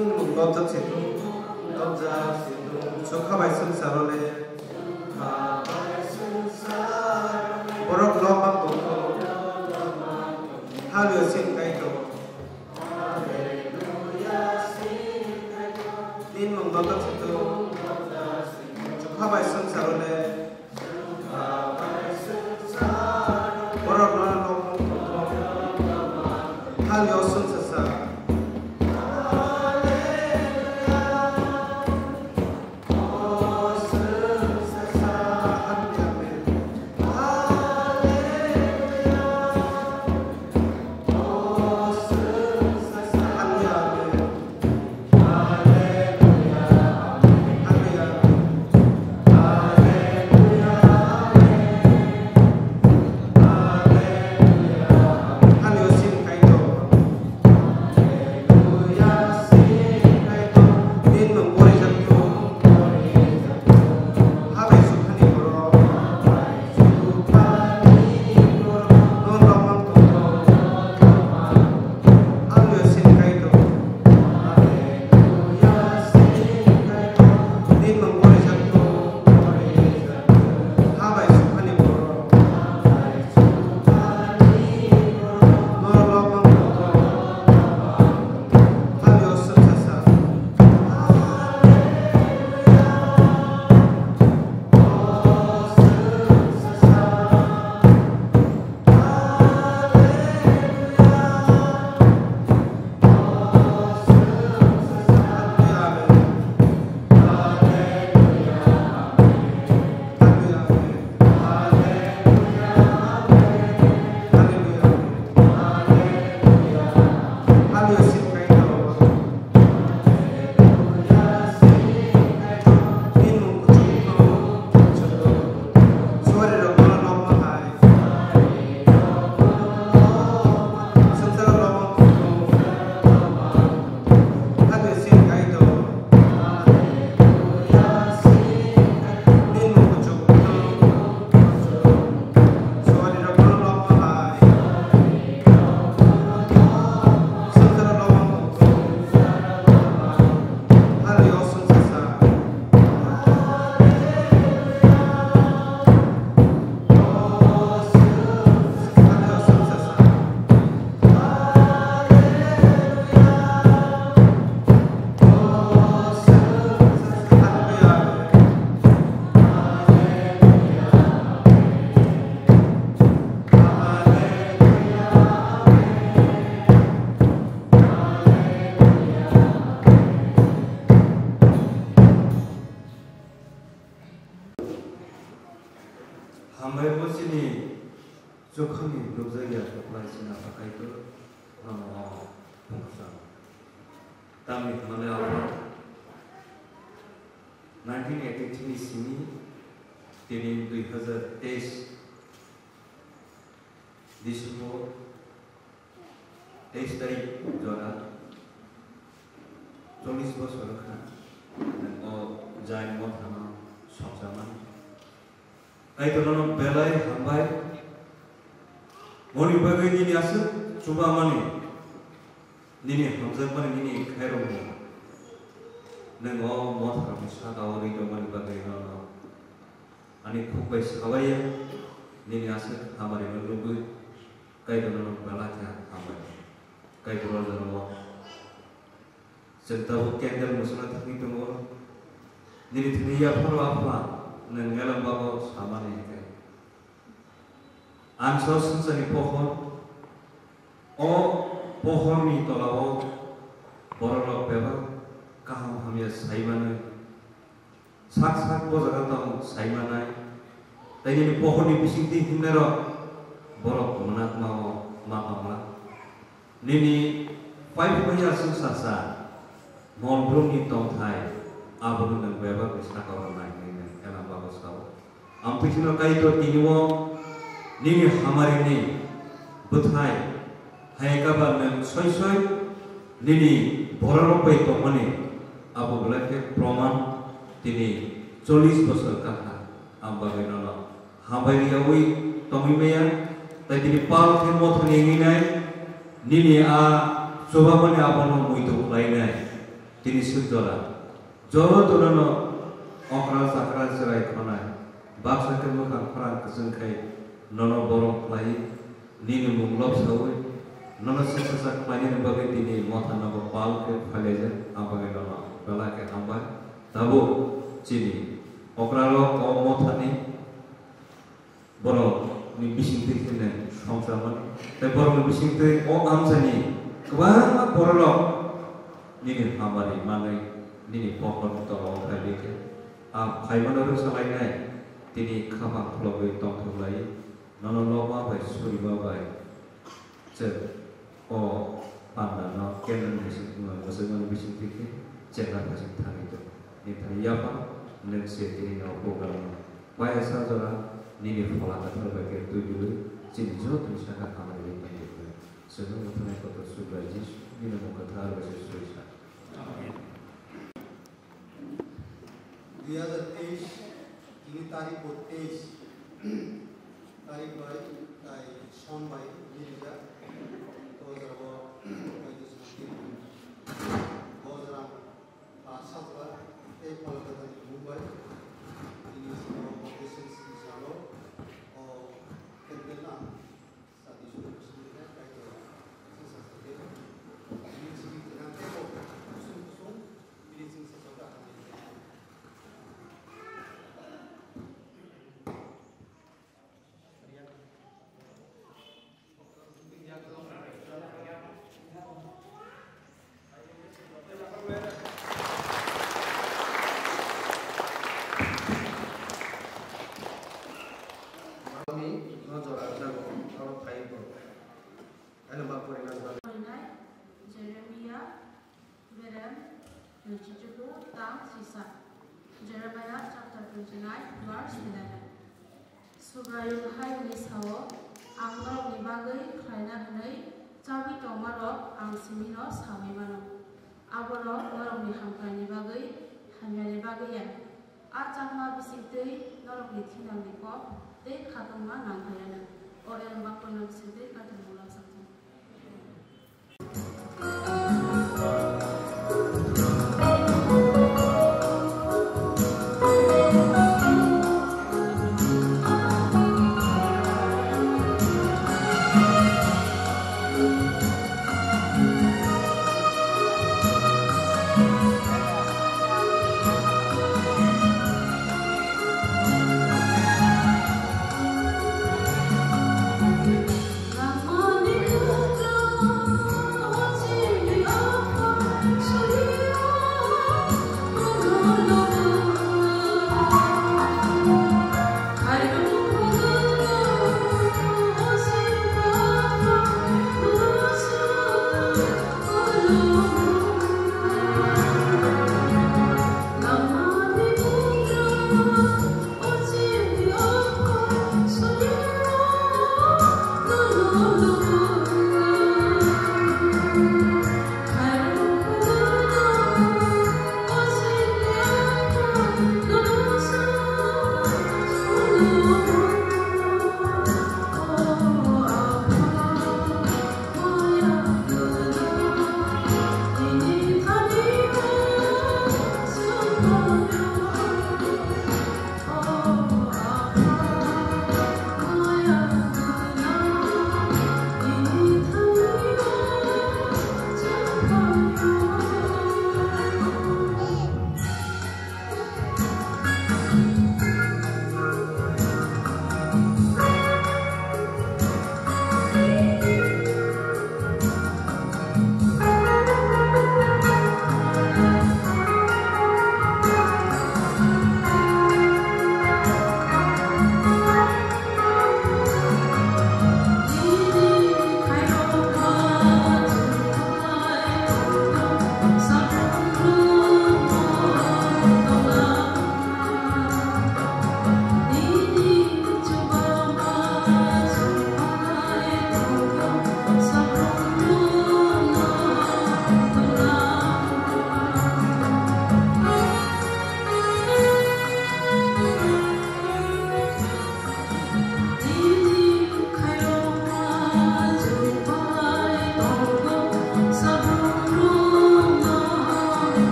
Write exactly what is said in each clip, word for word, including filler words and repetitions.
Dopjak se thung, dopjak se thung, chukha bai swngcharo le. Borok lobma tongkho, hallelujah sin Kaitor. Nini mung dopjak se thung, chukha bai swngcharo le. Borok no nok hal yo sung sasa. Hambai bo chini chukhangni nukjakya kwplai chini Apha Kaitor, nono o phunukjak. Tamni hwnmale Apha, nineteen eighty-three ni simi tini dui hazar teis December teis tarik jora chollish bosor wngkha nwng o Jain mothano songchamani. Kaitorno belai hambai. Moni bagwi nini aswk chubamani, nini hamjakmani, nini khairokmung. Nwng o motharokni saka-o ri tongmani bagwi nono ani khuk bai sabai ya, nini aswk hamarino nugwi Kaitorno belai khe hambai. Kaitor o jorao chwng tabuk candle mwswkna thangwi tongo. Nini thani yapharo Apha, nwng elembao samani hwnkhe. Ang so swngcharni pohor, o pohorni tolao bororok bebak kaham hamya saimanwi, sak sak bo jaga tong saimanai, tei nini pohorni bisingtwi himnairok borok mwnakmao ma tongla. Nini paiphi manya swngsa sa, mol brumni tongthai, abono nwng bebakni sakao rwnai hwnwi nwng elembao sao. Ang pithino Kaitor tini o nini hamarini bwthai, hai khe ba nwng soi soi nini bororok bai tongmani, abo belai khe proman tini chollish bosor kaham ang bagwi nono hambai riyaui tongwi maya, tei tini pal khe mothani wngwi nai, nini a chubamani abono muitu khlainai. Tini suk jora. Joto nono okra chakra chwrai khonai. Baksa khe mwkhang khorang kwchwng khai nono borom khlai. Nini mung lobsaui. Nono suksa sak khlainani bagwi tini motha nogo pal khe phailaijak. Abagwi nono belai khe hambai. Tabuk chini okrarok o mothani borokni bisingtwi khe nwng songcharmani. Tei borokni bisingtwi o amchaini kwbangma bororok nini hamari manwi nini pokhorni tola o phaiwi khe a phaimano rwchalainai tini khaphang khulogwi tongthok lai nono lokma bai suriba bai. Chwng o pandano kendroni bising, mwswkmani bisingtwi khe chengla phasing thangwi tongo. Nini thani yapha nwng se tini no program no paya sa jora nini phola kwthar bai khe twibiwi chini jotoni saka hamari wi tongwi tongo. Chwngno mwthangwi kotor Subrai Jisu nini mung kwthar bai se suri sa. Amen. Dui hajar teis, tini tarik bo teis, tarik bai tai som bai nini ja, o jora bo bai de santi, o jora pa sakla, tei phalka dani mumbai, tini sabo operation salo, o kendel na. Ani nojor ang jago, aro phai bo. Ano ma porinani bagwi. Porinai Jeremiah berem naichichuku tang sisa. Jeremiah chapter twenty-nine, verse eleven. Subraiyung hai hwnwi sao, "Ang norokni bagwi khlaina hwnwi chabwi tongmarok ang simino saui mano. Aborok norokni hamkraini bagwi, hamyani bagwi ya. A chakma bisingtwi norokni thinangni kok tei khatungma nangphai anw." O Elma Kono bisingtwi Kaitor mungla sakjak.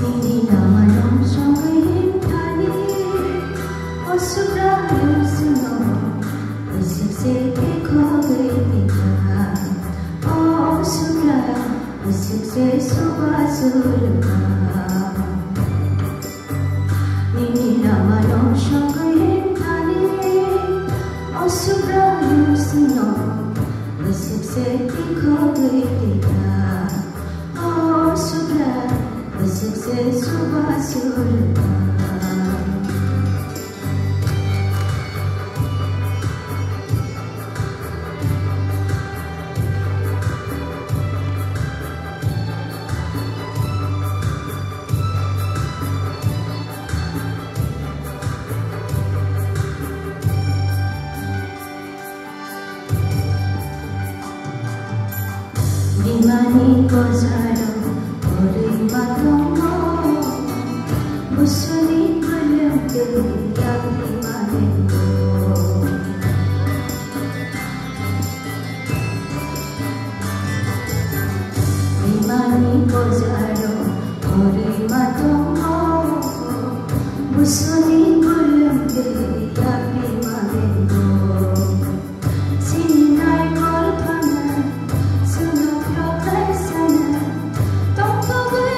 Nini lama nong songwi himthani, o Subra yusno, isik se te khogwi tika, o Subra, isik se suba surba. Nini lama nong songwi himthani, o Subra yusno, isik se te khogwi tika, o Subra, isik se suba surba. Bimani bojaro kwrwi ma tongo, busuni bwlwng twi yagwi ma tongo. Bimani bojaro kwrwi ma tongo, busuni bwlwng twi yagwi ma tongo. Chini naikol phano chwngno phiyok khlai sana, tongthogwi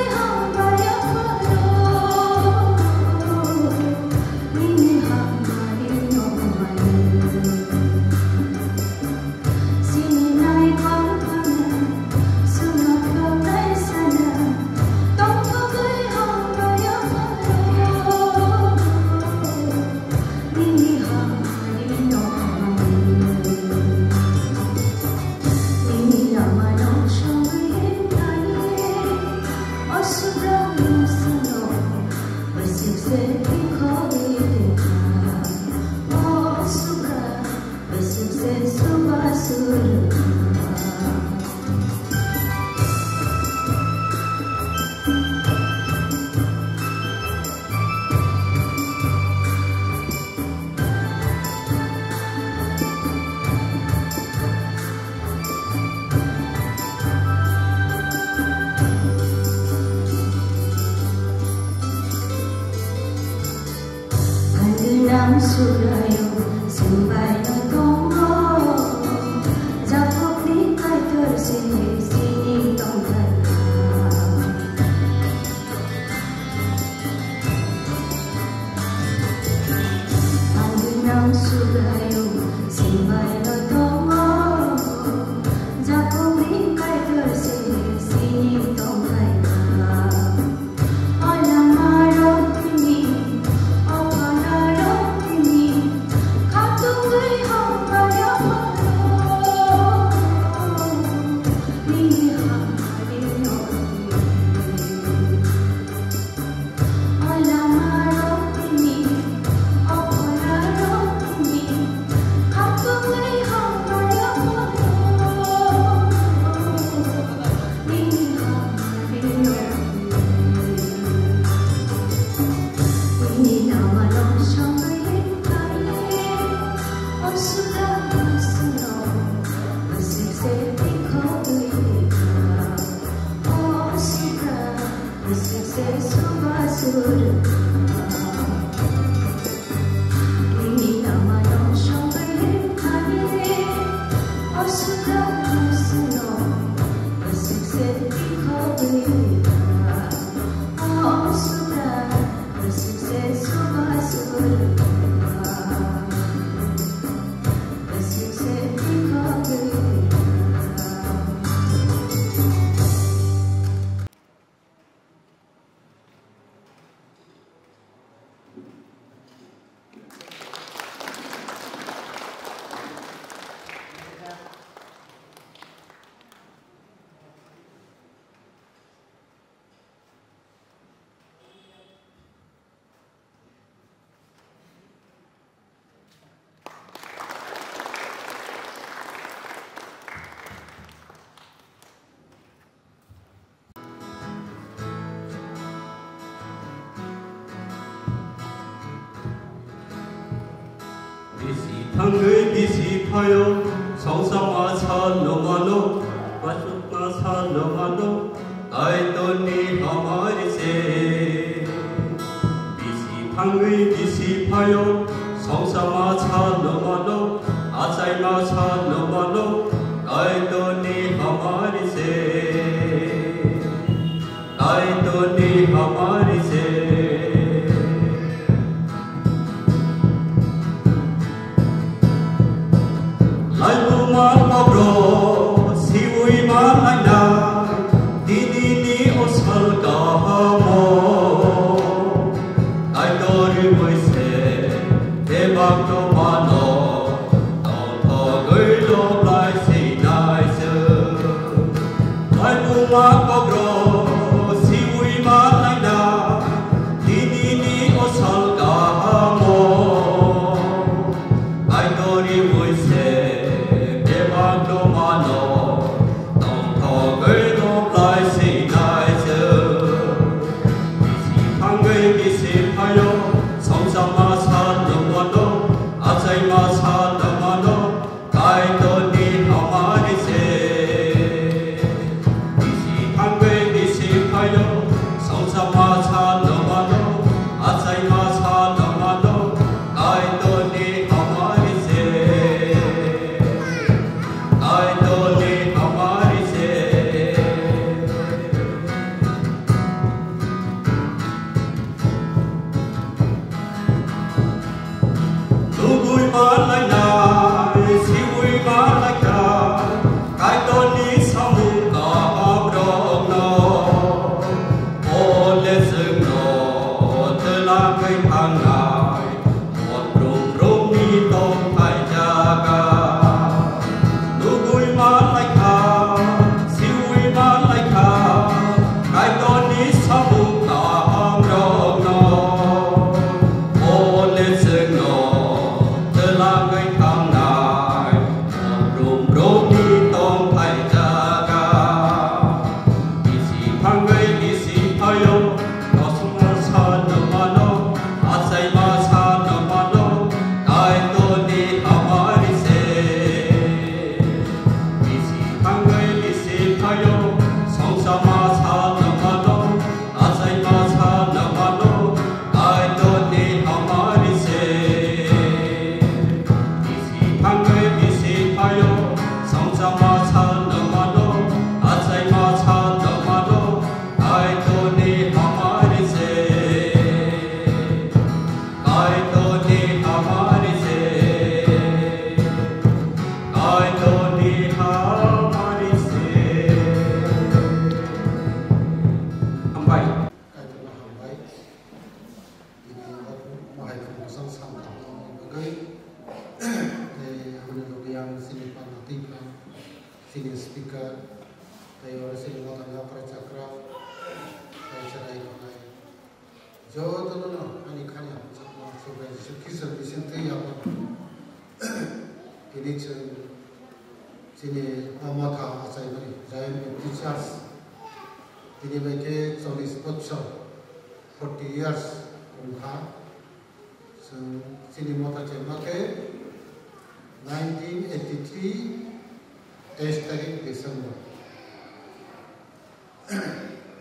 Bisi thangwi bisi phaio, songsa ma sal no mano, basuk ma sal no mano, Kaitorni hamari se. Bisi thangwi bisi phaio, songsa ma sal no mano, achai ma sal no mano, Kaitorni hamari se. Kaitorni hamari se. Laibuma kobro siwi ma laina, dinini osal kahamo. Kaitor riwi se, bebak no mano, tongthogwi loblai sinai se. Laibuma kobro siwi ma laina, dinini osal kahamo. Kaitor riwi se bebak no mano, tongthogwi loblai sinai se. Bisi thangwi bisi phaio, songsa ma sal no mano, achai ma sal no mano, Kaitorni hamari se. Bisi thangwi bisi phaio, songsa ma sal no mano, achai ma sal no mano, Kaitorni hamari se. Kaitorni hamari se. Nugui ma lainai, siui ma laikha, Kaitorni samung kahamrokno. Ole chwngno twlangwi thangnai, mon brum brumni tongthai jaga. Nugui ma laikha, siui ma laikha, Kaitorni samung kahamrokno. Ole chwngno twlangwi thangnai, mon brum brumni tongthai jaga. Bisi thangwi bisi phaio, Songsa ma sal no mano, achai ma sal no mano, Kaitorni hamari se. Bisi thangwi bisi phaio, songsa ma sal no mano, achai ma sal no mano, Kaitorni hamari se. Bisi thangwi bisi phaio, songsa ma sal no mano, achai ma sal no mano, Kaitorni hamari se, Kaitorni hamari se, Kaitorni hamari se. Hambai. Kaitorno hambai. Tini o mahai khum kwchang sam khamnani bagwi. Tei aboni logi ang chini panda twi kha. Chini speaker, tei oro chini motha yapra chakra, tei chwrai rwnai. Jotono no ani khani hamjakma Chubai Jisu Khristo ni bising twi yapra. Tini chwng chini o motha achaimani Zion Baptist Church. Tini bai khe chollish bochor, forty years wngkha. Chwng chini motha chengma khe nineteen eighty-three, teis tarik December.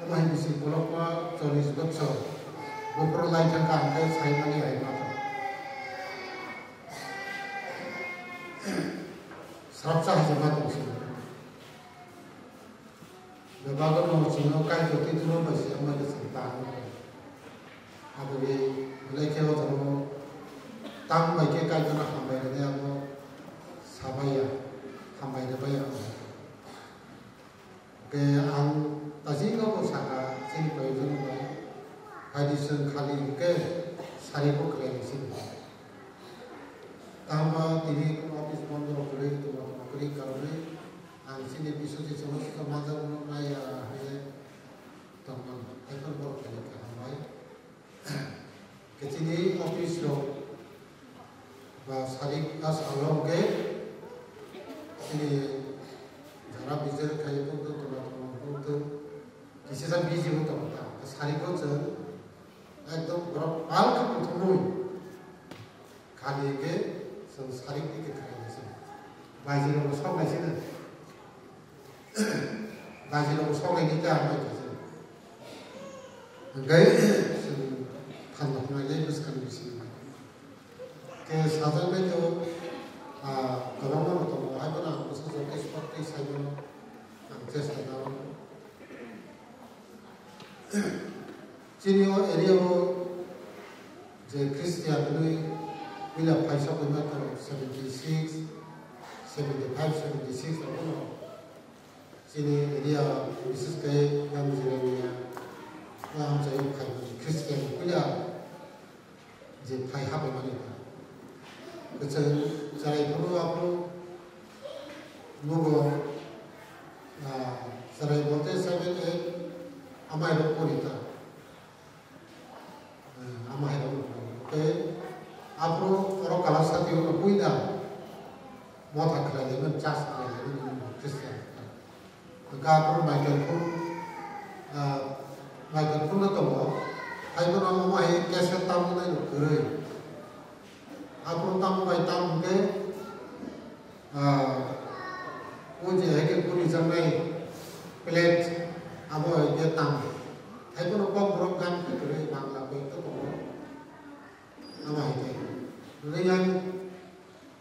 Omo hai bisi kolokma chollish bochor. Buphuru lai thangkha hwnkhe saimani hai ma tong. Srapsa hai se ma tong sini. Bebak no chwngno Kaitor twi turo bai se wngmani chwng tang. Abo bai belai khe o jaga o tang bai khe Kaitor no hambai rwnai abo sabai ya, hambai rwbai ya. Hwnkhe ang tachino bo sakha chini koyekjano bai, phaidi chwng khali hwnkhe sari bo khlai sini. Tamo tini office bondo rok kwrwi, tongma tongma kwrwi karwi ang chini Biswajit chwngno swkang manjak mano naiya hwnwi tongmani. Haiphano borok khaini kaham bai. Khe chini office rok ba sarik a salrok khe chini jara bijer khai tongtong, tongma tongma tongtong, kisisa busy bo tongo ta. Khe sari bo chwng ekdom borok pal khe kuthumui. Khali hwnkhe chwng sarik twi khe khlai naising. Baijirokbo sok naising. Baijirokbo sok naini ta ang bai khe chwng. Hwnkhe chwng thanda hwnai jai bwskang bising bai. Khe sajak bai khe, ah, kwbangma rok tongo. Hai bono ang bwsajwk khe sok twi sai mano ang chesta khlaio. Chini o area o je Christian hwnwi puila phaisa koima tong seventy six, seventy five, seventy six rogo no chini area, bises khe yang Jirania o amchai o phaimani Christian puila je phai habaimani ta. Kwchwng chwrai phuru aphuru nugo, ah, chwrai bolte seven eight amai rok pori ta. Eh, amai rok pori. Tei aphuru oro kalasati o puila motha khlai laimani, church khlai laimani Christian. Hwnkhe aphuru microphone, ah, microphone no tongo. Haibono omo hai cassette tamnai rok kwrwi. Aphuru tamo bai tamo hwnkhe, ah, o je hai khe puri jaknai plate abo hai khe tamo. Haibono kokborok gan khe kwrwi Bangla bai tongo. Amo hai khe. Hwnwi yang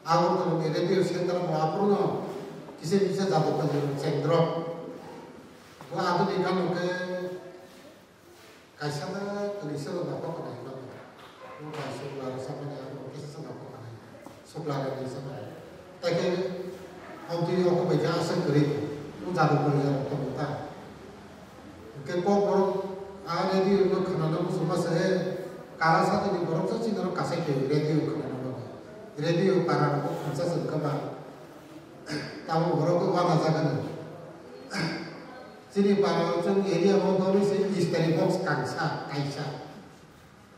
Agartala ni radio center bo aphuru no kisa kisa jadukari rok chengdrop. Bo adoni gana khe kaisa na kwrwi se rok no kok nai mano. Bo bai sukla rok samani abo kisa se no kok nai. Sukla rok ni samani. Tai khe amtwi o kok bai khe aswk kwrwi. Bo jadukari rok tongo ta. Hwnkhe kokborok a radio no khwnana muchungma se, kalasatini borok se chini oro kasai khe radio khwnana bagwi. Radio para rok khungsa se wngkha ba. Tamo borok uanajak hwno. Chini para o chwng area o doli se istari box kangsa, kaisa.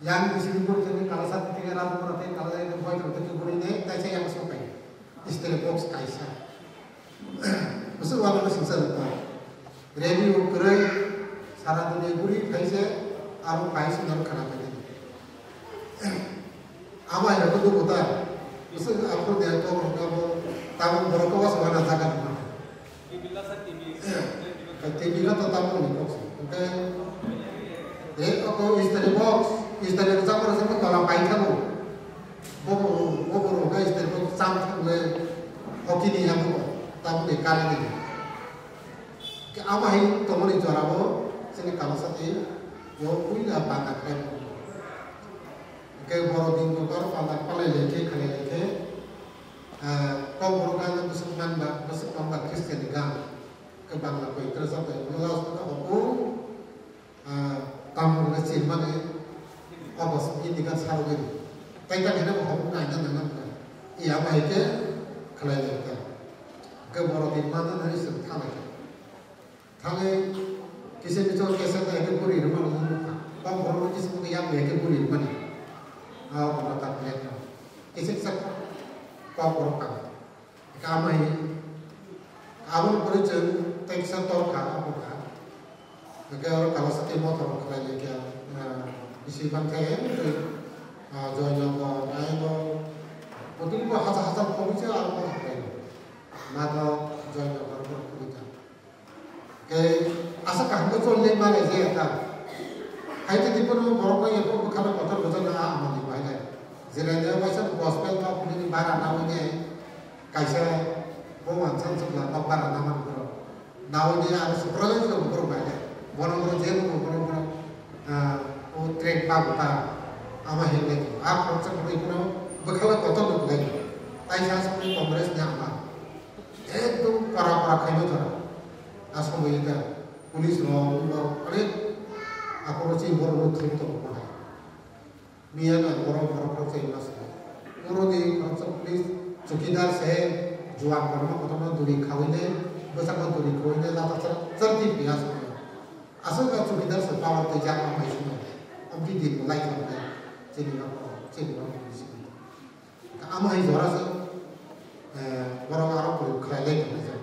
Yang bisingni borok tei kalasat tei rajborok tei kalasat tei boytwrok tei kwbwrwi ne kaisa yang sokai. Istele box kaisa. Bwswk uanama singsa rwkha. Radio kwrwi sara dunia buri khaise aro kaisa nang khana paidi. Abo hai rokho dugo ta. Bwswk aphuru de kok rokha bo tabuk borok kok uanajak. Tei bini to tamo ni box. Hwnkhe, eh, oko istri box, istri rwchapma rwchapma tola pai thangwi. Bobo, bobo rwkha istri box cham thangwi hoki ni yago tamo ni kari ni. Ke ama hai tongmani jora o chini kalasati yo puila banda khai. Hwnkhe boro din kokor panda palai lai khe khalai lai khe, ah, kokborok gana bwswk manba, bwswk manba Christian ni gan. Khe Bangla koi kwrwsa bai, ulo last khe obo, ah, tamni hwnwi chini mani, obo Indian sarwi. Tai ta khe bo hok naina nangna kha. Iya bai khe khlai lai kha. Khe borok ni manna nani sing thanai kha. Thangwi kisa micho kesa ta khe buri rwma nang kha. Kok borok kisa khe yak bai khe buri rwmani. Ah, obo ta khlai kha. Kisa kisa kok borok kha. Kamai, aboni pore chwng teksa torkha, abo kha. Hwnkhe oro kalasati motor khlai lai kha, ah, bisi bangkha, eh, ah, Joynagar, Aynagar, botini bo hajar hajar khoboi se aro motor khlai lai. Madok, Joynagar, borok khoboi ta. Khe asa kaham khe choli lai ma lai jaya ta. Hai tei tei phano borok no yapho bwkhano kotor gojak na amani bai le. Jerai ne waisa gospel no phunini bara nawi ne kaisa bo wansang chukla no bara naman borok. Nawi ne aro Suprajit no borok bai le. Bono borok je no borok borok, ah, o track ba buta ama hin le. A khoroksa khoroksa phano bwkhala kotor no bulai. Tai sa sa Congress ni ama. Ekdom kora kora khaino jora. A somoi ka police rok, rok, onek aphuru chini borok rok thum tongo bahai. Miya na borok, borok rok chai ma sini. Puro di khoroksa police chowkidar se juan kono kono duri khawine, bwsakno duri khawine, lata char, char di piya sini. Aswk ka chowkidar se power tei jak ma mai sini. Amtwi di lai khamne chini rok, chini rok police ni. Amo hai jora se, eh, borok aro pori khlai lai tong laijak.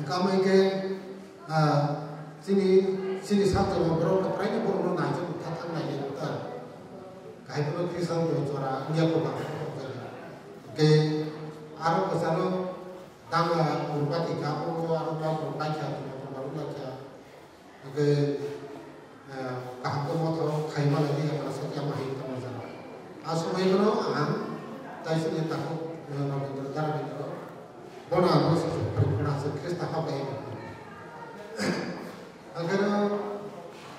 Kamo hai khe, ah, chini, chini sak jora borok no praini borok no naijak, tha thang naijak ta. Kahai bono Christian bo jora wngya ko ba. Ke aro kwcharo danga urbati ka, abo aro ba borok bai kha, borok bai kha. Hingke, eh, kaham khe mothorok khai manai di, emana sakya ma hai tongma jana. A somai bono ang tai sini takhuk, eh, Rabindra Dharmendra, bono ang bono sujud phari phano aswk Khrista hap bai. Hingke no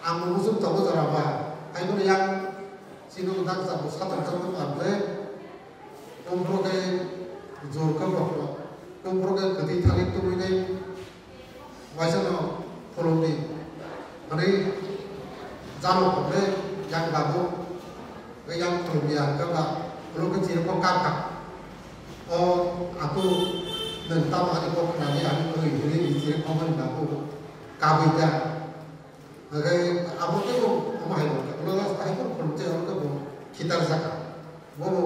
ang bo muchung tongo jora ba, hai bono yang chini dak jabo satok jabo ma ble, Kumpro khe jor khe bokro, kumpro khe kwtwi thalik tubui nai waisa no khulumdi. Hwnwi jalo hwnwi yang babu, yang khulumya hwnkhe ba, ulo khe chirikbo kapha. O aku nwng tamo ani kok khnani, ani kwrwi hwnwi chirikbo mani babu kabui da. Hwnkhe abo teibo omo hai bo khe, ulo last hai phano khulum tei abo khe bo khitar jaka. Bo bo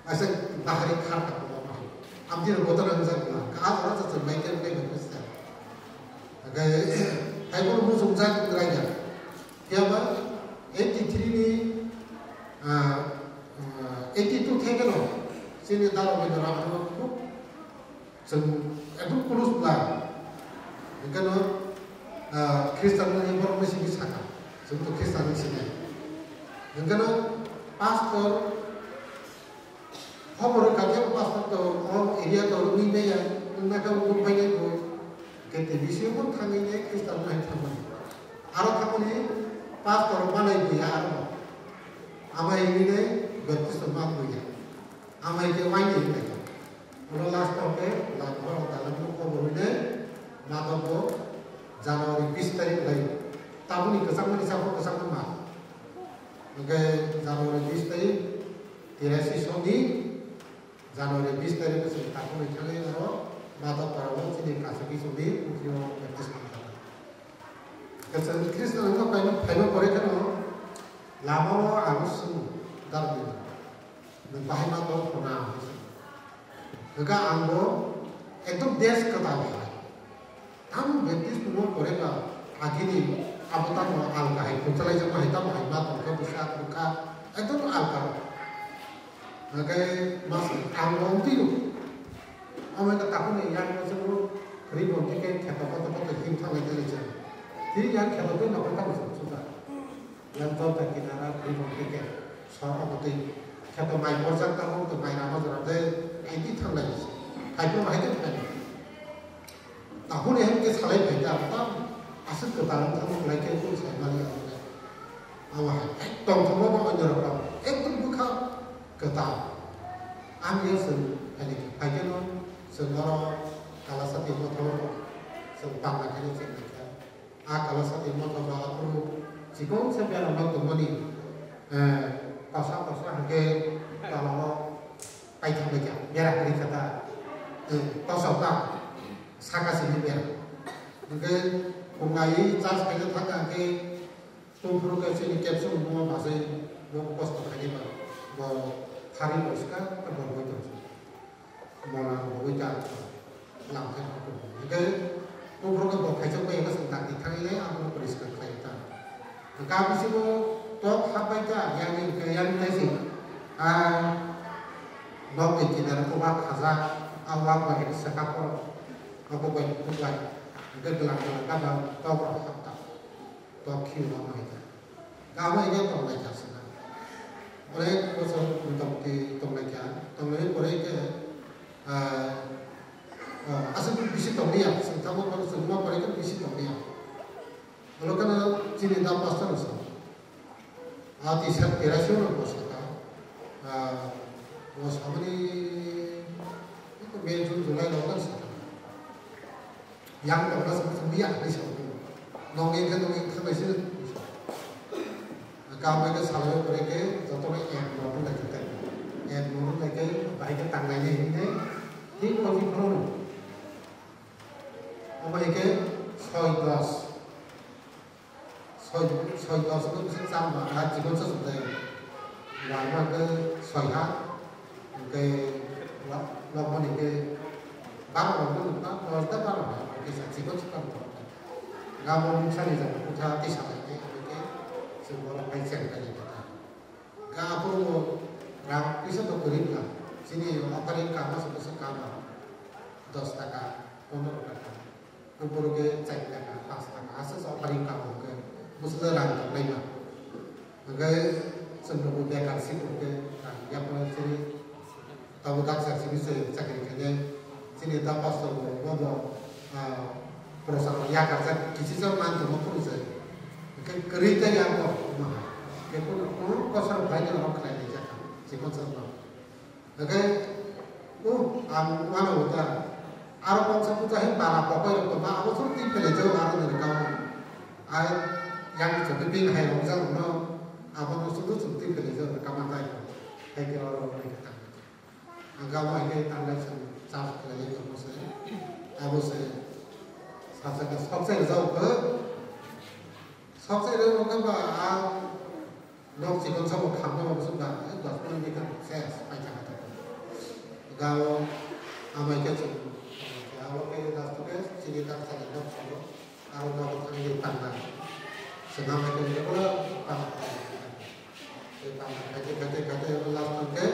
Aisa bahari khar ka bo bahari. Amtwi rok botor ang jak na. Ka aro cha cha mai tem kai ba kista. Aga hai bo muchung jak rai ya. Kya ba eighty three ni, ah, ah, eighty two thai khe no. Chini daro bai dara ano khub chwng ekdom close bla. Hingke no, ah, Khristan ni borok ni simi saka. Chwng to Khristan ni sini. Hingke no pastor Hoboro kake pastor to o area to rwngwi maya, wngna khe wng phai nai bo. Kete bising bo thangwi ne Khristan no hai thangmani. Aro thangmani pastor manai bo ya aro. Amai wngwi ne baptism ma bo ya. Amai khe waini wngwi ya. Ulo last o khe lama o dalam no kobo wngwi ne ma bo January bis tarik lai. Tabuni kwchangmani sabo kwchangma ma. Hingke January bis tarik, tirasi soni January bis tarik o chwng takhuk ni thangwi oro Madhop Para o chini kaisa bisingni pukhri o baptisma kha. Kwchwng Khristan wngkha phaima, phaima pore kheno lama o ang swng dardi nwng bahai ma tong khna hwnwi swng. Hwnkha ang bo ekdom desh kwtal hai. Tamo Baptist no pore ba agini abo tamo alka hai, kuchalai jama hai tamo hai ma tongkha bwsa bwkha ekdom alka rok. Hwnkhe mas ang wng twi o. Amo wngkha takhuk ni yang no chwng ribbon tei khe kheto koto koto him thanglai tei chwng. Tei yang kheto tei nokol tamo chwng suda. Yang jota kinara ribbon tei khe sor obo tei kheto mai borjak tamo tei mai rama jora tei ai twi thanglai. Hai phano hai tei thani. Tahuni hem ke salai pai ta, ta aswk kwtal wng thangma kwlai khe kung sai mali ang le. Abo hai ekdom thangma bo onyo rok ekdom bwkha kwtal. Ang ye chwng phaini khe phai khe no chwng oro Kalasati motho chwng pangna khe no chwng nai kha. A Kalasati motho ba aphuru chikon se bera nok tongmani, eh, kosa kosa hwnkhe tola o paithak bai kha, bera kwrwi kha ta, eh, tosok ta, saka simi bera. Hwnkhe khumlaiwi charge khaina thangkha hwnkhe tungphuru khe chini caption bo bachai bo kosto khainai ba bo thari bo swkang ta bo boi tongsi. Mona rwui ta lam khe hwnkhe buphuru khe bo khaisa bai khe swng dakti thangwi le abono poriskar khlai ta. Hwnkhe bisingo tok hapbai ta yang ni hwnkhe yang ni taisi a nok ni kinaro kwbak khajak a wak bai khe saka phoro abo bai bukhuk bai hwnkhe gwnang gwnang gabang tok rok hap ta. Tokhi no mai ta. Gabo ege tonglai kha sina. Onek bosor motamoti tonglai kha. Tonglai pore ke, ah, ah, aswk bisi tongliya. Sengtamo pore sengma pore ke bisi tongliya. Olo kana chini da pastor sa. Ati sa terasi no bosa ta. Ah, bosa mani, ito May, June, July lo kan sa. Yang tongna sa sa ya ni sa. Nong ege nong ege thang ese. Kam ege salai pore ke joto na ek mo lai ke. Ek mo lai ke bai ke tang lai ne hin ne. Tin mo tin mo. Omo ege soi dos. Soi, soi dos ke bisi chang ba, ah, chikon sa sundai. Lama ke soi ha. Ke lo, lo mani ke baro lo ke ba, lo da baro ha. Ke sa chikon sa baro. Gabo muksa ni jang kutha tisa lai ke, ke sumbo lo kai cheng kai kata. Ga apuru mo rang pisa to kurip la. Sini offering kama sa sa kama. Dos taka, pondro taka. Upor ke char taka, pas taka, asa sa offering kamo ke, musle rang tong lai ma. Hingke chwng rok bo bekar si hingke rang yapra sini, tabo daksa sini se chakri khainai, sini ta pastor bo, bo bo, ah, prosa yakar jak kisi jak man tongma phuru se. Hingke kwrwi ta ya bo, ma. Hingke kono, kono kosor bai ni rok khlai ni jak, chikon sa no. Hingke, uh, ang uano uta. Aro kongsa puja hin bara kokoi rok tongma, abo suru twi phele jao aro ni rwkao. Ai, yang chokhe bini hai rok jao no, abo no suru suru twi phele jao rwkama tai ko. Hai ke oro oro ke tang. Ang gabo hai ke tang lai sang charge khlai lai ko se. Abo se. Sa sa ka sok se jao ko. Sok se jao ko ba, a, Nok chikon sabo khamna bo bwswk da, eh, dos minute ni khe ses pai thangkha tongo. Gao amai khe chwng, eh, abo khe last khe chini tak sani nok sabo, aro nogo thangwi tangna. Chwng amai khe jebla tangna. Tei tangna khaite, khaite, khaite, abo last khe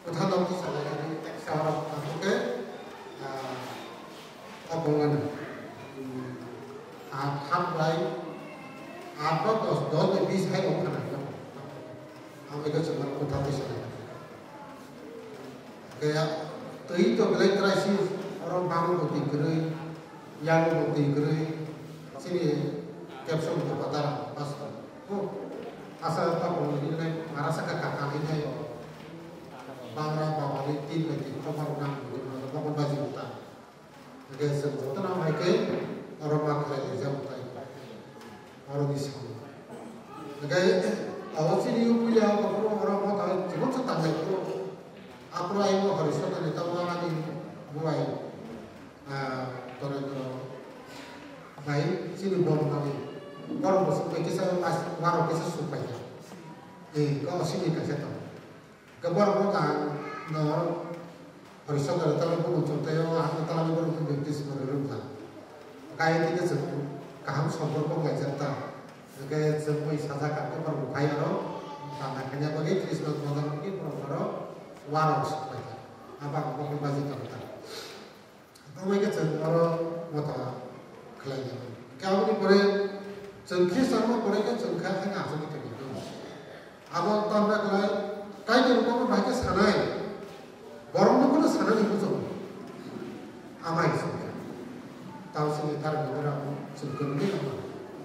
Kwthar nok tisa lai khe, teksa oro tabuk khe, ah, okolmani, hmm, aat, aat bai, aat ba dos, dos bai bis hai rok khana. Ang bai khe chwng kwthar tisa lai khe. Khe twi to belai crisis, oro bang bo twi kwrwi, yang bo twi kwrwi, chini caption bo kwtal, pastor. Oh, asa tapung hinai, marasa ka kaka hinai. Bangra baba ni tin bai tin kokma rok nang bini mano bokol baji uta. Hingke chwng joto no hai khe oro ma khlai lai jak utai. Oro ni samung. Hingke abo chini puila abo phuru oro ma ta chibok sa tanglai phuru. Aphuru ayung hori sotani tamo ani buai. Ah, Torendro bai chini bom nani. Borok bo sukpai kisa mas waro kisa sukpai ya. Eh, ko sini kaisa tong. Ke borok no tang no Horisondra tala bumo chontai o ang tala ni borok no baptisma rwrwk la. Kaya khe chwng kaham sompor kok laijak ta. Hingke chwng bai sajak ang khe borok bo phai aro bana khaina bagwi Christmas bodol wngwi borok oro waro sukpai ta. Abo ang kok baji tong ta. Tongwi khe chwng oro motha khlai di. Hwnkhe aboni pore chwng Khristanno pore khe chwng kha khe achugwi tongwi tongo. Abo tamra khlai Kaitor kono bai khe sanai. Borokno kono sanani muchungo. Amai chwng kha. Tamo chini tarmani rok chwng kwrwngwi tongo.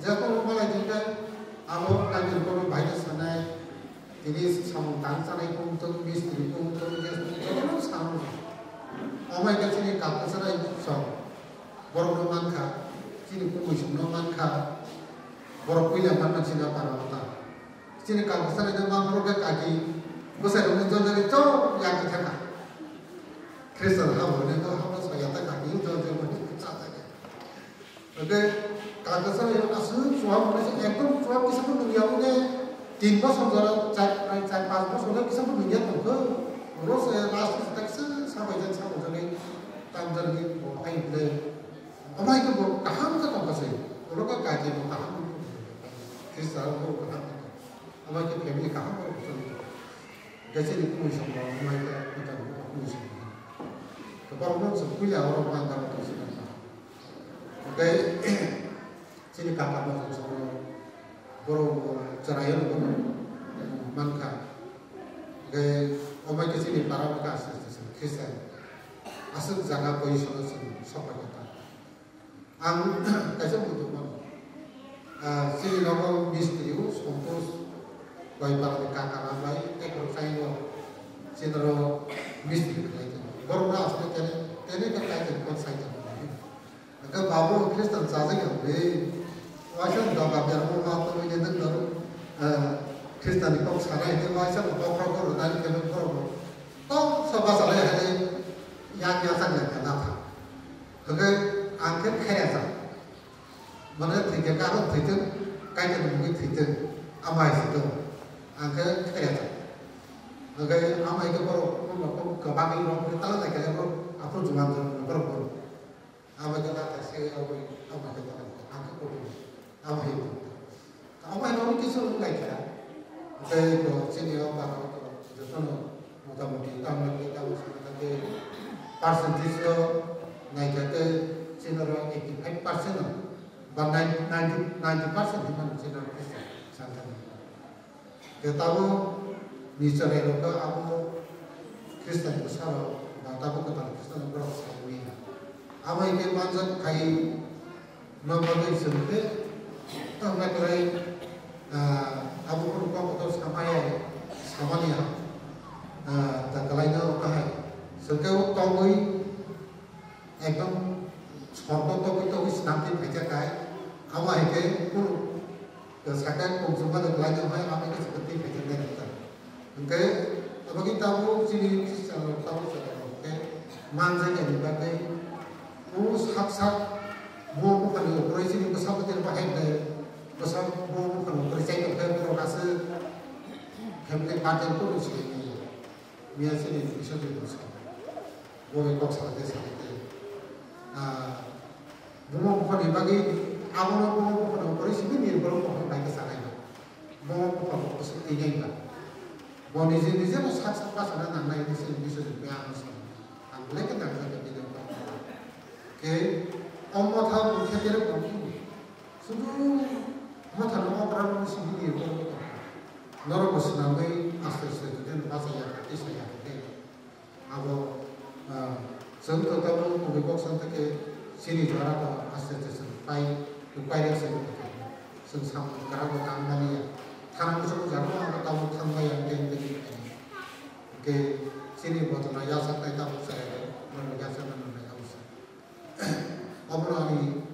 Jekon malai tongkhe abo Kaitor kono bai khe sanai. Tini samung tang chanai kung tong, mistri kung tong, gas kung tong, jotono samung. Omo hai khe chini kal kwchwnai song. Borok no mankha, chini kumui song no mankha. Borok puila manma chini para wngkha. Chini kal kwchwnai no manma rok khe kaki, bwsai rok no jol jagwi chol ya khe thangkha. Khristan ha bo ne to ha bo sa ya ta kaki, jol jol bo ne cha ta khe. Hingke kal kwchwnai aswk chuwak hwnwi se ekdom chuwak kisa bo nungya hwnwi tin bosor jora char, char, panch bosor le kisa bo nungya tongkhe. Oro se last o se ta kisa sabai jan sabai jani tamjani bo hai hwnle. Omo hai khe bo kaham khe tongkha se. Oro khe kaki bo kaham. Khristan bo kaham khe tong. Omo hai khe family kaham bo tong. Hingke chini kumui song bo omo hai khe kwtal bo kumui song. Borok no se puila oro man daro tong se. Hingke chini kaka bo chwng songno Borok chwraio no bono mankha. Hwnkhe omo khe chini para bwkha aswk aswk Christian aswk jaga position o chwng sokphaikha ta. Ang kaisa bujo mano. Ah, chini nogo mistri o Santosh bai para ni kaka bai ekrok sai o chini ro mistri khlai tongo. Borok no aswk tene tene khe kaitor kok sai tongo. Hwnkhe babu Christian chajak ya bre. Waisa doga bermo ma to ide dok dok. Christian ni kok sanai hwnkhe waisa bo bokhorok rwdani khe bokhorok bo. Tong sa bachalai hai yang yang sang yang yang nata. Hwnkhe ang khe khairajak. Mane thwikhe karon thwitwng, kaitor ni mungwi thwitwng. Amai se to. Ang khe khairajak. Hwnkhe amai khe borok kwbangwi rok khe tala lai khe borok aphuru juan juan borok borok. Abo khe ta kaisa abo, abo khe ta ang khe kutung. Abo hai. Abo hai no kisa wng lai kha. Tei bo chini o ba jotono motamuti tamni khe tamo sana kha tei percentage o nai kha tei chini oro eighty five percent no ba ninety, ninety, ninety percent hinmano chini oro Christian santa. Tei tabuk ni chwrairokno abo Khristian bwsarok ba tabuk kwtal Khristianrok borok sai manya. Abo hai khe manjak khai ma bagwi chwng khe tamo khlai, ah, abo phuru kok kotor samaya, samani ha, ah, ta kwlaino kahai. Chwng khe o tongwi Ekdom sorgo togwi togwi swnamtwi phaijak hai, abo hai khe kunu sakha kongchukma da kwlaijak hai, abo khe swkang twi phaijak nai rwkha. Hwnkhe abo khe tabuk chini Khristian rok tabuk chwrai rok khe manjakya ni bagwi o sak sak bo buphani ukulwi chini bwsa bwtwi bahai khe bwsa bo buphani ukulwi chai tongkhe borok aswk family pattern kunu swlai manya. Miya chini Isor ni bwsa. Bo bai kok salai tei salai tei. Ah, buma buphani bagwi abono buma buphano kwrwi simi ni borok buphani bai khe sanai ba. Buma buphano kwswk twi nai ba. Bo niji niji bo sak sak bachana nangnai hwnwi chini Isor ni bwya ano sano. Ang belai khe nangjak khe bini bwkhao. Khe o motha bo khe tere bo khe sudu motha no okra no simi ni borok. Norok bo swnamwi aste aste jodi no bachai ya khe tisa ya khe. Abo, ah, chwng to tabuk kubui kok san theke chini jora to aste aste chwng pai, tu pai rek se theke. Chwng samung kwrak bo tang mani ya. Thana muchung jaro abo tabuk thang bai ya tei tei tei. Ke chini botol ya sak tai tabuk chai, bono ya sak nang nang ya sak. Obono ani,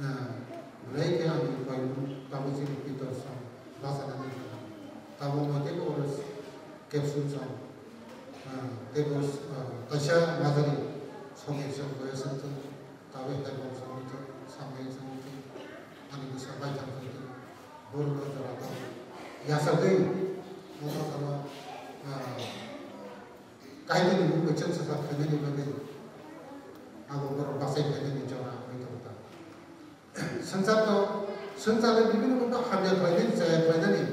ah, belai khe ani koimung tabuk chini pitor song bachana nang. Tabuk mo tei oro capsule song. Ah, tei bo, ah, kaisa majani song exam kore song tong, tabe hai bo song tong, samai song tong, ani bwsa bai thang tong tong, borok no jora tong. Yasa dei, mo to tamo, ah, kaini ni bumung cheng sa khainani bagwi, abo borok bachai khainani jora bai tong ta. Swngchar to, swngchar le bibini bumung hamya khlainani, chaya khlainani,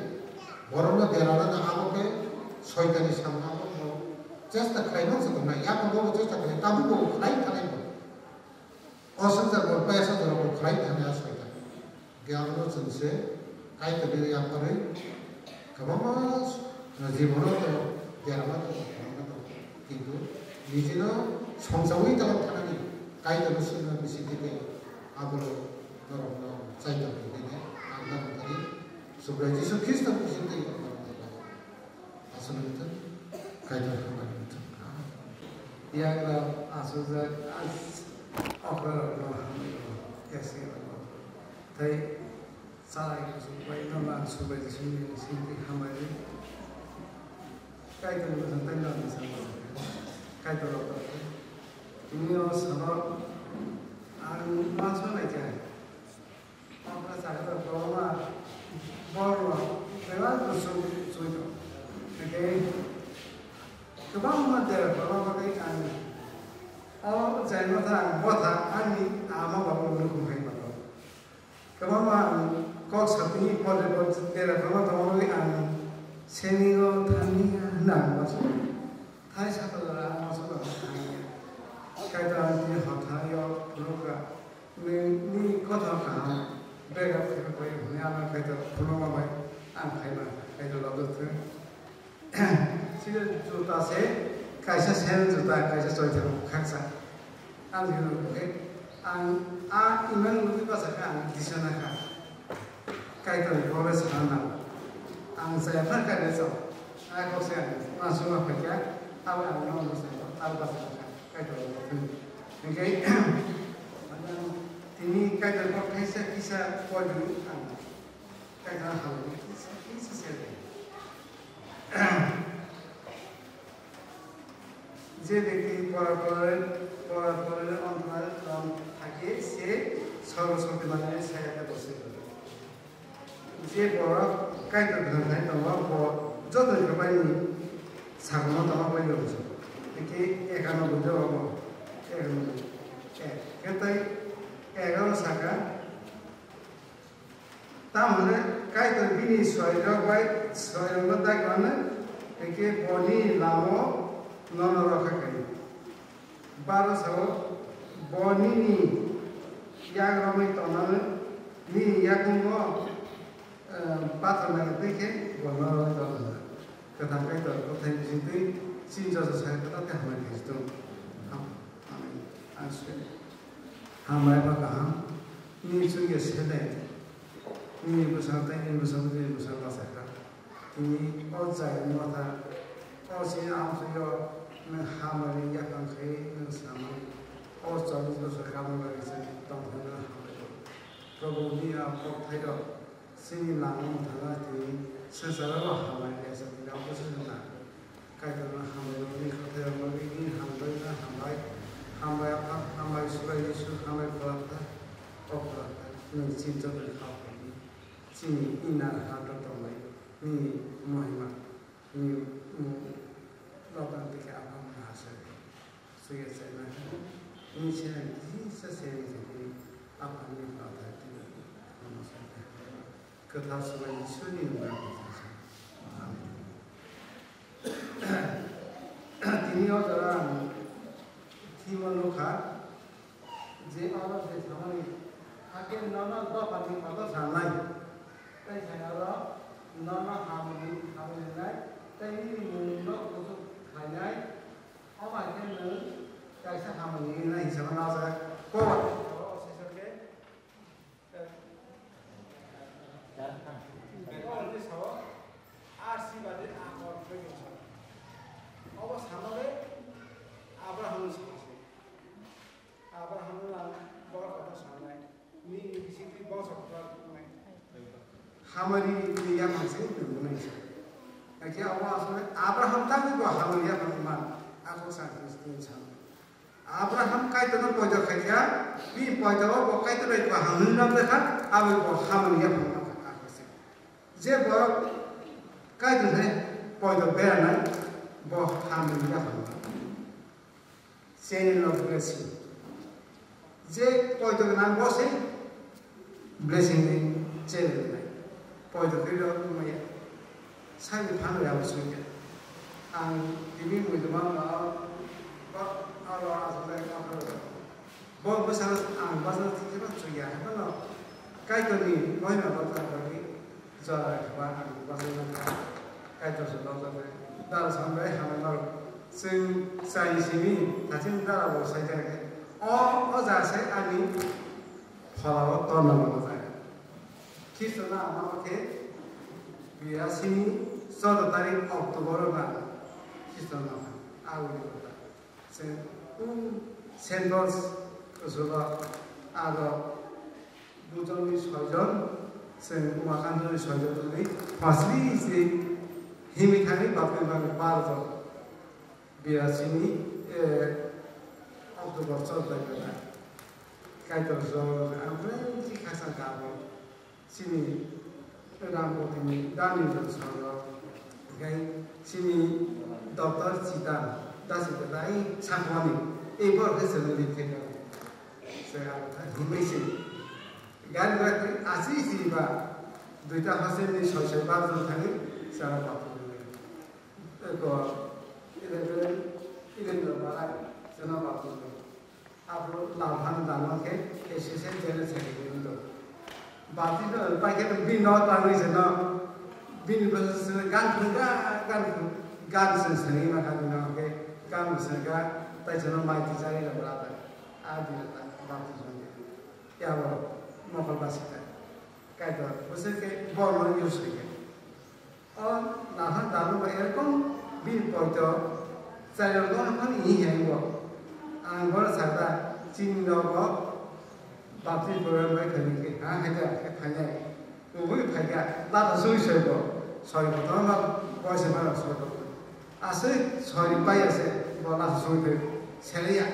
borokno derana na abo khe soitani samung abo bo chesta khlai man se tongnai, yakung bo chesta khlai, tabuk bo khlai khlai bo. O swngchar bo paisa jora bo khlai thangya soitan. Khe abono chwng se Kaitorni yakarwi kwbangma jibono to derama tongo, kwbangma tongo. Kintu nijino songchawi tongma thanani Kaitorno swngna bisingtwi tei abo norokno chaitor hinwi ang nang thani Subrai Jisu Khristo bisingtwi ang nang thani. Aswk wngthung, Kaitor hambai wngthung. Yagra aswkjak, as-, okra rokno hambai rw, yaksi rokno. Tei Chai kuchuk bai no lang subai sini sini hambai. Kaitor ni bwsang tai lang ni sabo. Kaitor rok. Ini o sabab ang ma so nai kha. Apa sakha to ko ma bor no bela kuchuk chui to. Oke. Kwbangma dera kwbangma kai ang. O jai no tha bo tha ani ama babu no kum hai ma. Kwbangma ang kok sapini pore bo dera kwbangma tongwi ang senigo thani hwnna ang uansukha. Thai sakha jora ang uansukha thani ya. Kaitor ang tini hotha yo phunukha. Nini kotha kaham. Bag up khe bai hwnwi ano kaitor phunukma bai ang khaima kaitor lobjak thung. Sida juta se kaisa sandal juta kaisa choithai khaksa. Ang jino khe ang a iman lubui basa khe ang disana kha. Kaitor ni bole sana nango. Ang jaya phar kaitor chao. A kok se ang ma suma phaikya abo ang no basa abo basa kha kaitor lobjak thung. Hingke tini kaitor kok thaisa kisa koidu ang kaitor hamni kisa kisa se. যে ব্যক্তি পরপরের পরপরের অন্তরালে প্রাণ থাকে, সে সর্বশক্তিমানের ছায়াতে বসে রয়। যে বড় কাইতে ধরে থাকে, তোমার বড় যত পাইনি সাগমত আমার বই গেছে। একে একানব্বই দেওয়া একানব্বই। এক, এটাই এগারো শাখা। Tamoni Kaitor bini soirok bai soirokno daikwlano, hwnkhe boni lama nono rokha khaio. Baro sao, bo nini yak romwi tongnani, nini yakungo, eh, pathor naiwi twi khe bo nono rokha tongnai. Kwthang Kaitor bwthai bisingtwi chini joto sai kwtal khe hambai khe tong. Amen. Amen. Hambai ba kaham. Nini chwngya sedai. Nini bwsang tei nini bwsang tei nini bwsang bachai kha. Tini o jai motha. O chini amchwio nwng hambai yaphang khai nwng samani. O chollish bosor kabwi bagwi chwng tongthokno hambai. Probhu nini a kok thairok. Chini lama mwthangna tini swngcharo hambai kaisa tini abo se wngna. Kaitorno hambai rwmani kwthai rwmani bini hambai no hambai. Hambai Apha, hambai Surai Jisu, hambai Phola Kthar, o Phola Kthar, nwng chini joto ni kha phaidi. Chini inner heart o tongnai nini mohima, nini mung lotan tike Apha wngkha aswk. Suya chaina khe, nini sena kisa seni khe tini Aphani kwthar tini kwthar Surai Jisuni mungwi ang kwthar sa. Amen. Tini o jora ang thima nukha, je oro je samani hakhe nono dophani kotor sanai, tei sai oro nono hamni hamni rinai, tei nini mungno kuchuk khainai. Omo hai khe nwng kaisa hamya wngna hinwi sama nw jaga. Kok. Bethel hwnwi sao, a si bade a kok bagwi sao. Obo sanale Abraham wngwi sao se. Abraham no ang borok kotor sanai. Nini bisingtwi bongso kotor wngnai. Hamari ni yaphang se nwngnai se. Hakhe abo asole Abraham tangwi bo hamari yaphang man. Ako sa Khristian san. Abraham Kaitorno poito khaikha, bini poito o bo Kaitor bai kaham hwnwi nang lekha, abo bo hamari yaphang man ako se. Je borok Kaitor hai poito beranai bo hamari yaphang man. Channel of blessing. Je poito gwnang bo se blessing ni channel nai. Poito khe rw maya. Sai ni phan ya bo sui ya. Ang tini mui duma ma ba aro asai ka. Bo bwsano ang bwsano thikhe ba chuya, haiphano Kaitorni mohima bo ta bagwi jora khe ba ang bwsano kha, Kaitor se nokjagwi dara sambai hamai maro. Chwng chai simi thaching dara bo saijak khe, o, o jaga se ani pholao torna mano jaga. Khristo na mano khe birasini choudo tarik October o na Khristo na aboni kotha. Chwng Saint Paul's Kusugo aro Buchongni soijon, chwng Umakantoni soijon wngwi phasri se himwi thangwi baptisma bar jon. Birasini, eh, October choudo tarik Kaitor jora ang belai khakchang kha abo. Chini Rampotini Daniel salo, hingke chini doctor Chita, dasi belai sakmani, ei borok khe chwng ri theka. Se aro kha himai se. Gari bai khe achi si ba, duita hostel ni soi soi bar jon thani, sara baptisma. Eko, eleven, eleven bar, sena baptisma. Abo lamphang dano khe K C C General Secretary wngtong. Baptisma pai khe bini no tangwi se no, bini bwsa se gan thung ga, gan thung, gan se sani ma kha bini no, ke gan se ga, tai se no mai ti jari la bra ta, a di ta baptisma ni, ya bo mokol basi ta, kai to, bwsa ke bo no use ke. O nahan dano ba erokom bini poito chairok no phano hi hai bo. Ang bono sakha chini nogo baptisma program bai khaini khe ha hai da khe phainai. Kubui phaikha lata sui soi bo soi bo to ma boise ma soi bo. Aswk sori pai ase, bo last song khe seleya.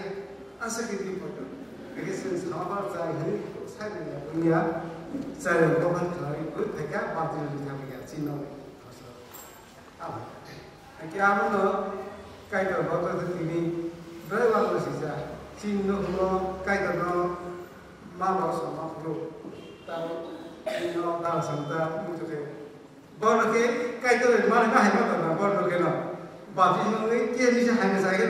Aswk khe di photo. Eke sing sama bar chai hini sai na ya dunia. Chai ko ban khlai ko thaka ba di ni thang ya chino. Aba. Eke amo no kai to ba to tini. Doi wa ko sisa. Chin no humo kai to no ma ba so ma khulu. Ta chin no da sam ta mu to khe. Borok khe Kaitor bai mani ma hai ma tongma borok khe no. Baptisma wngwi khe misa hai masa khe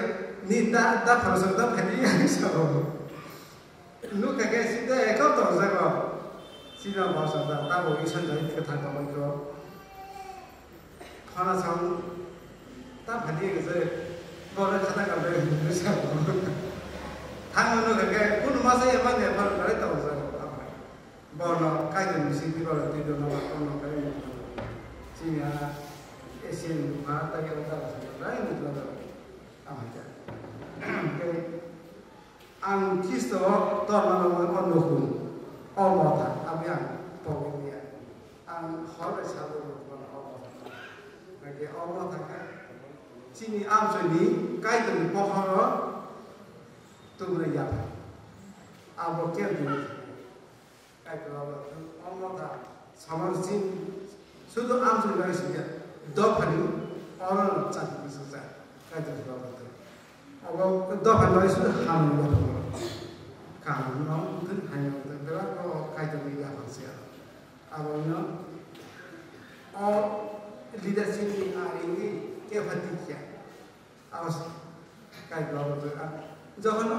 ni da da phano song da phani hai sa bo. Nuk kha khe sida ekor tong jago. Sida ba sa da ta bo isan jai khe thang tong ko. Phana sang ta phani khe je borok khata ka bai ni sa bo. Thang nuk kha khe kun ma sa ya ma ne phano kare tong jago. Bono Kaitor ni simi bono twi dono bono kai ni. Chini ha Asian ma ta ya ta ta ni ta ta. Amai ta. Ang Kristo torma no mo on no kun. O motha abi ang pogo ya. Ang hor sa do bono o motha. Nake o motha ka. Chini amsoi ni Kaitor ni pohoro tumre ya. Abo ke ni. Kaitor abo omo ta samar sin sudu amsong bai singya dophani oro chak bisa sa Kaitor abo ta. Abo dophani bai sudu ham dophani. Kam no mungkin hanya mungkin bela ko Kaitor ni ya bangsia. Abo no o leadership ni ari ni ke phati kya. Abo kai blogo to, ah, jokhon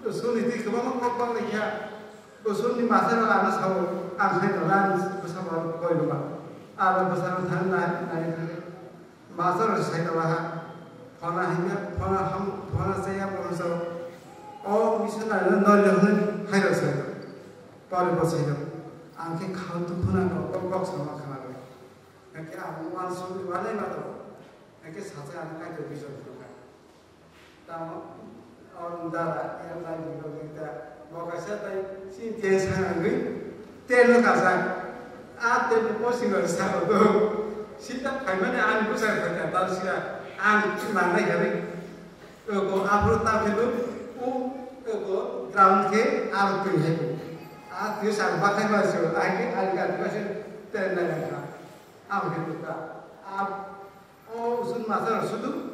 o suni twi kwbangma kok bang lai kha, bo suni masa rok ano sao, ang hai no lan bwsa bo koi rwma. Aro bwsa rok thang nai, nai thang. Masa rok sai rwma ha, phona hinya, phona ham, phona chaya phona sao. O missionary no nori rok hwnwi hai rok sai rok. Pore bo sai rok. Ang khe khao tu phuna no kok kok sama khana rok. Hake ang wan suni wanai ma to. Hake sacha ang kai to bijon kha. Tamo, on dara, yang lai di ko kita, mo kaisa tai, si te sang angui, te no kasa, a te no posing ko sa ko do, si ta phai mane ani ko sa ko ta, ta si a, ang tu nang nai kari, ko ko apro ta ke do, u, ko ko ground ke, a tu he, a tu sa ba khai ba si, a ke, a ga tu si, te na ka, a ke tu ka, a O usun masa sudu